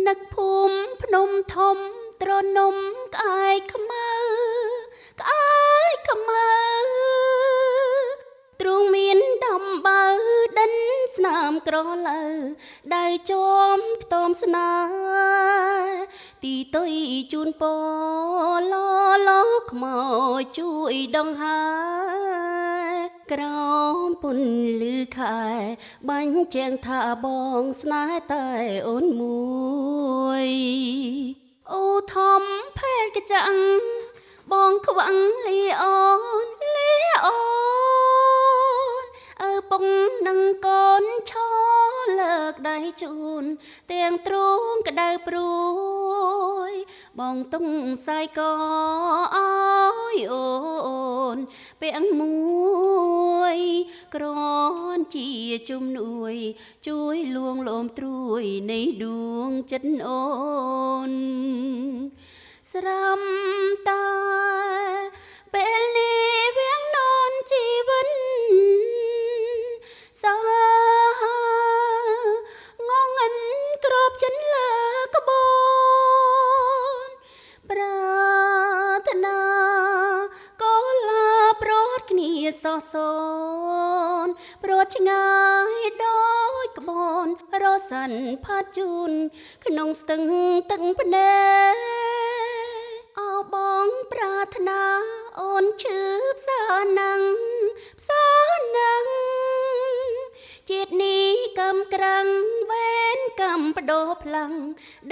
នឹកភូមិភ្នំធំទ្រនំក្អែកខ្មៅក្អែកខ្មៅទ្រូងមានដំបៅដិនស្នាមក្រឡៅដែលជាំខ្ទមស្នេហ៍ទីតុយជូនពរលលខ្មោចជួយដង្ហើក្រោមពុនលឺខែបាញ់ជាងថាបងស្នេហ៍តែអូនមួយអូធំភេទកចាំងបងខ្វាំងលីអូនលីអូនឪពុកនឹងកូនឈរលើកដៃជូនទាំងទ្រូងក្តៅព្រួយបងទុំសាយកអើយអូនពាំងមួយក្រនជាជំនួយជួយលួងលោមត្រួយនៃដួងចិត្តអូនស្រាំតែពេលនេះវាងននជីវិតសាងងិនក្របចិនលើក្បូនប្រាថ្នាក៏ឡាប្រត់គ្នាសោះសូនប្រត់ឆ្ងាយដោយក្បូនរសាន់ផាត់ជូនក្នុងស្ទឹងទឹកភ្នែកអោបងប្រាថ្នាអូនឈឺផ្សាណាំងផ្សាណាំងជាតិនេះកម្មក្រាំងវេនកម្មបដោផ្លាំង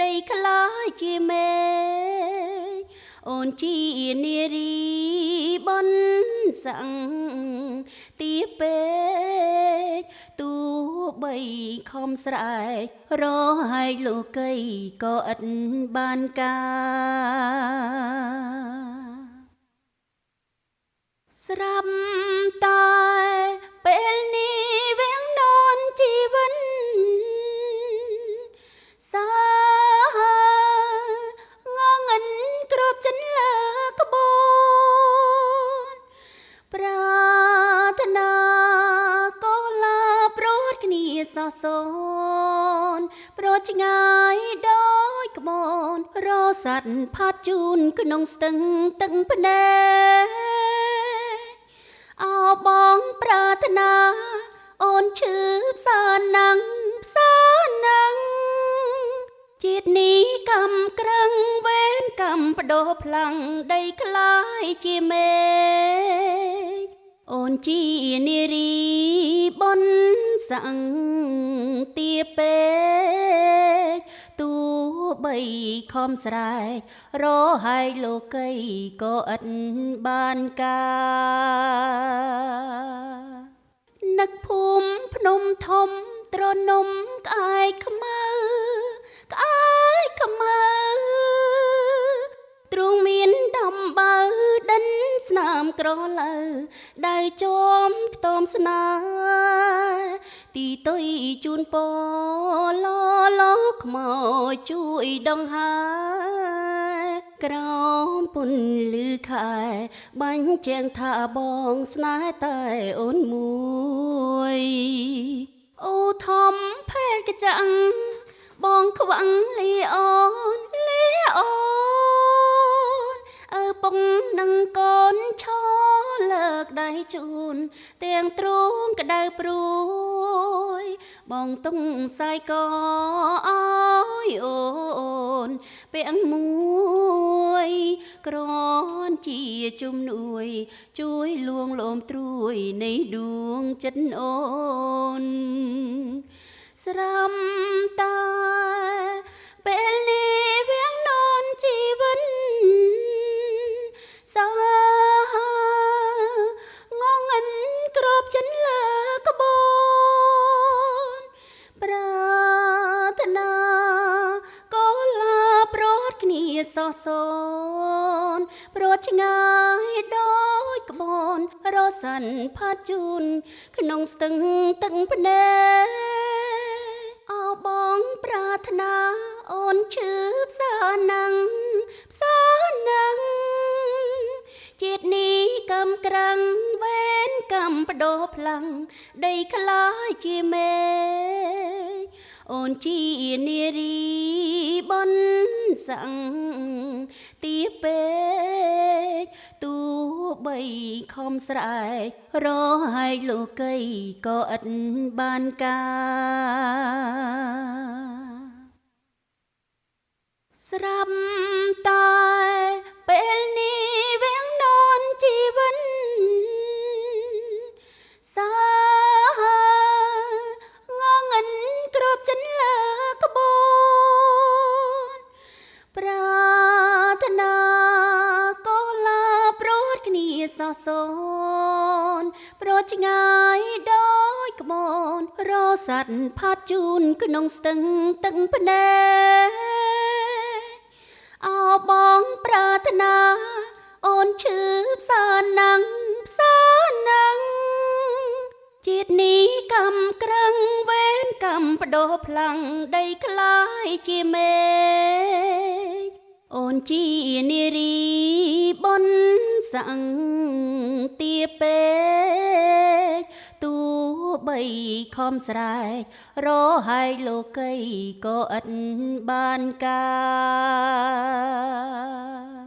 ដីខ្លាយជាមេឃអូនជានារីបនសੰទីពេកទូបីខំស្រែករហែកលោកីក៏ឥតបានការស្រាប់តែពេលនេះវាងននជីវិតសាងងិនក្របចិនលើក្បូនប្រាថ្នាក៏ឡាប្រត់គ្នាសោះសូនប្រត់ឆ្ងាយដោយក្បូនរស័តផាត់ជូនក្នុងស្ទឹងទឹកភ្នែកអោបងប្រាថ្នាអូនឈឺផ្សាណាំងផ្សាណាំងជាតិនេះកម្មក្រាំងវេនកម្មបដោផ្លាំងដីខ្លាយជាមេឃអូនជានារីបនសੰទាពេកទូបីខំស្រែករហែកលោកីក៏ឥតបានការនឹកភូមិភ្នំធំទ្រនំក្អែកខ្មៅក្អែកខ្មៅទ្រូងមានដំបៅដិនស្នាមក្រឡៅដែលជាំខ្ទមស្នេហ៍ទីតុយជូនពរលលខ្មោចជួយដង្ហើក្រោមពុនលឺខែបាញ់ជាងថាបងស្នេហ៍តែអូនមួយអូធំភេទកចាំងបងខ្វាំងលីអូនលីអូនឪពុកនឹងកូនឈរលើកដៃជូនទាំងទ្រូងក្តៅព្រួយបងទុំសាយកអើយអូនពាំងមួយក្រនជាជំនួយជួយលួងលោមត្រួយនៃដួងចិត្តអូនស្រាំតែពេលនេះវាងននជីវិតសាងងិនក្របចិនលើក្បូនប្រាថ្នាក៏ឡាប្រត់គ្នាសោះសូនប្រត់ឆ្ងាយដោយក្បូនរសាន់ផាត់ជូនក្នុងស្ទឹងទឹកភ្នែកអោបងប្រាថ្នាអូនឈឺផ្សាណាំងផ្សាណាំងជាតិនេះកម្មក្រាំងវេនកម្មបដោផ្លាំងដីខ្លាយជាមេឃអូនជានារី ស័ងទាពេកទូបីខំស្រែករហែកលោកីក៏ឥតបានការ ស្រាប់តែពេលនេះវាងននជីវិតសាងងិនក្របចិនលើក្បូនប្រាថ្នាក៏ឡាប្រត់គ្នាសោះសូនប្រត់ឆ្ងាយដោយក្បូនរស័តផាត់ជូនក្នុងស្ទឹងទឹកភ្នែក អោបងប្រាថ្នាអូនឈឺផ្សាណាំងផ្សាណាំងជាតិនេះកម្មក្រាំងវេនកម្មបដោផ្លាំងដីខ្លាយជាមេឃអូនជានារីបុនសੰទាពេកទូបីខំស្រែករហែកលោកីក៏ឥតបានការ។